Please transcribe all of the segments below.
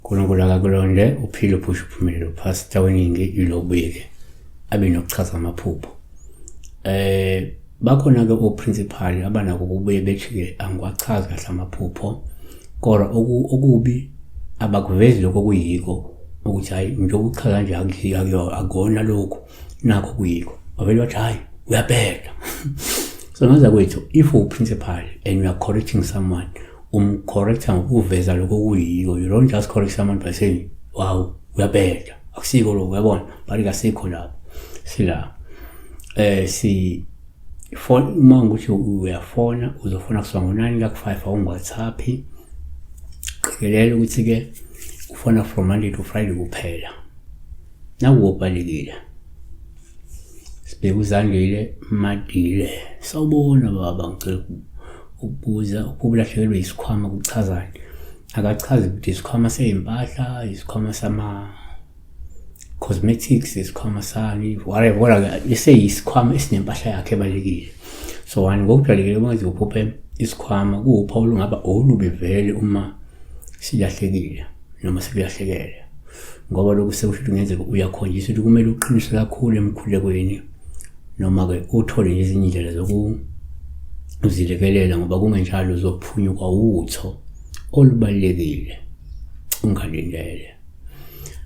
uNkulunkulu akakulonde uphile uphushe uphumelele uPastor weningi ilobuye-ke abe nokuchaza amaphupho. Bakhona-ke o-principal abanako ukubuye bethi-ke angiwachazi kahle amaphupho kodwa okubi abakuvezi lokho okuyiko ukuthi hhayi njengoba uchaza nje akona lokhu nakho kuyikho bavele bathi hhayi uyabheda. So ngaza kwethu if uwu-principal and you are correcting someone umcorrecta ngokuveza lokho okuyiko. You don't just correct someone by saying wow uyabheda akusiko lokho, uyabona, but kasikho lapho sila si phone. Uma ukuthi uyafona uzofona kusuka ngo-9 la ku-5 awungu-WhatsApp. Qikelela ukuthi-ke ufona from Monday to Friday kuphela. Naku okubalulekile, sibheke uZandile Madile. Sawubona baba, ngicela ukubuza ukulahlekelwe isikhwama kuchazani? Akachazi ukuthi isikhwama sey'mpahla, isikhwama sama cosmetics, isikhwama sani, whatever, kodwa eseyisikhwama esinempahla yakhe ebalulekile. So one, ngokujwayelekile uma uphuphe isikhwama kuwuphawu olungaba olubi vele uma silahlekile noma sekulahlekele, ngoba lokhu sekusho ukuthi kungenzeka uyakhonjiswa ukuthi kumele uqinise kakhulu emkhulekweni noma-ke uthole nje ezinye iy'ndlela zokuzilekelela, ngoba kungenjalo uzophunyukwa utho olubalulekile ungalindele.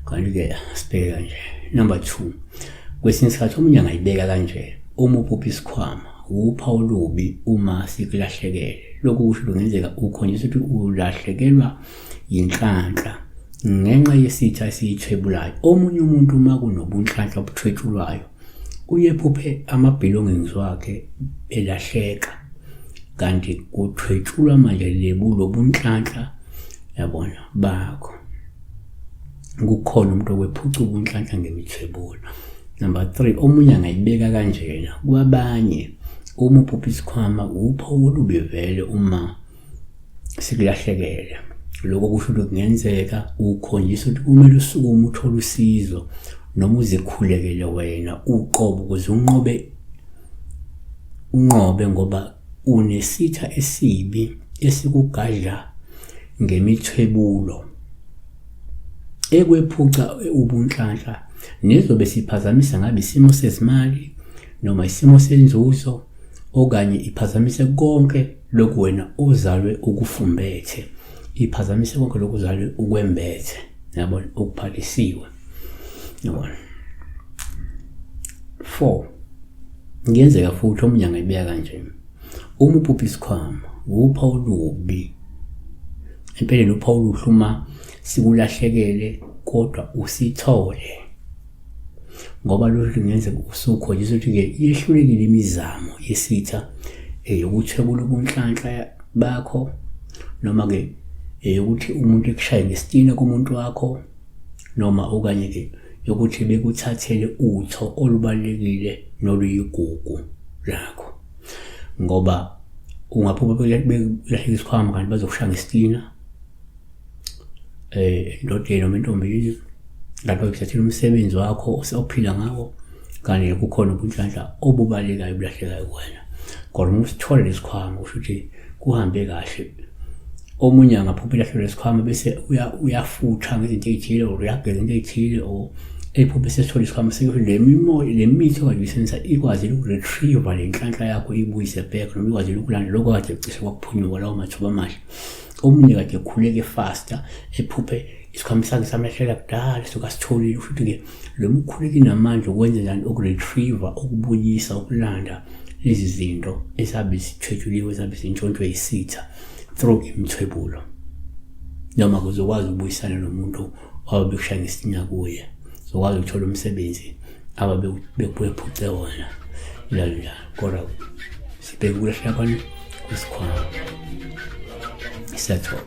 Kanti-ke sibheke kanje, number 2, kwesinye isikhathi omunye angayibeka kanje, uma uphupha isikhwama wuphawu olubi uma sikulahlekele. Lokhu kusho kungenzeka ukhonjiswa ukuthi ulahlekelwa yinhlanhla ngenxa yesitha esiyithwebulayo. Omunye umuntu uma kunobunhlanhla obuthwetshulwayo uye ephuphe ama-belongings wakhe elahleka, kanti kuthwetshulwa manje lebu lobunhlanhla yabona bakho. Kukhona umuntu okwephuca ubunhlanhla ngemithwebulo. Number 3, omunye angayibeka kanjena, kwabanye uma uphupha isikhwama uphawu olubi vele uma sikulahlekele. Lokho kusho ukuthi kungenzeka ukhonjiswa ukuthi kumele usukume uthole usizo noma uzikhulekele wena uqobo ukuze unqobe unqobe, ngoba unesitha esibi esikugadla ngemithwebulo ekwephuca ubunhlanhla nezobe siphazamisa ngabe isimo sezimali noma isimo senzuzo, okanye iphazamise konke lokhu wena ozalwe ukufumbethe, iphazamise konke lokhu ozalwe ukwembethe, yabona, okuphalisiwe, yabona. 4, kuyenzeka futhi omunye angayibeka kanje, uma uphupha isikhwama wuphawu olubi, empeleni uphawu oluhle uma sikulahlekele kodwa usithole, ngoba lokhu kungenzeka usukhonjiswa ukuthi-ke yehlulekile imizamo yesitha yokuthwebula ubunhlanhla bakho, noma-ke yokuthi umuntu ekushaye ngesitina kumuntu wakho, noma okanye-ke yokuthi bekuthathele utho olubalulekile noluyigugu lakho, ngoba ungaphupha bekulahleka isikhwama kanti bazokushaya ngesitina endodeni noma entombini, kanti bakuthathela umsebenzi wakho ophila ngawo, kanti kukhona ubunhlanhla obubalekayo obulahlekayo kuwena. Kodwa uma usithola lesikhwama kusho ukuthi kuhambe kahle. Omunye angaphupha ilahlelo lesikhwama bese uyafutha ngezinto ey'thile or uyageza into ey'thile or ephupha esesithola isikhwama, sekusho le mimoya le mithi okade uyisebenzisa ikwazile ukuretrieve le nhlanhla yakho iyibuyise back, noma ikwazile ukulanda lokho kade cishe kwakuphunyuka lawo mathuba amahle. Omunye kade ekhuleke faster ephuphe isikhwama sakhe samlahlela kudala suka sitholile, kusho ukuthi-ke lo mkhuleko inamandla okwenza njani, ukuretrieve, ukubuyisa, ukulanda lezi zinto ezabe zithwetshuliwe, ezabe zintshontshwe yisitha through imithwebulo, noma kuzokwazi ukubuyisana nomuntu owabe bekushaya ngesinya kuye, uzokwazi ukuthola umsebenzi ababe bekuphuce wona, njalo njalo. Kodwa sibheke ukulahleka kwani kwesikhwama. Isiyathoba.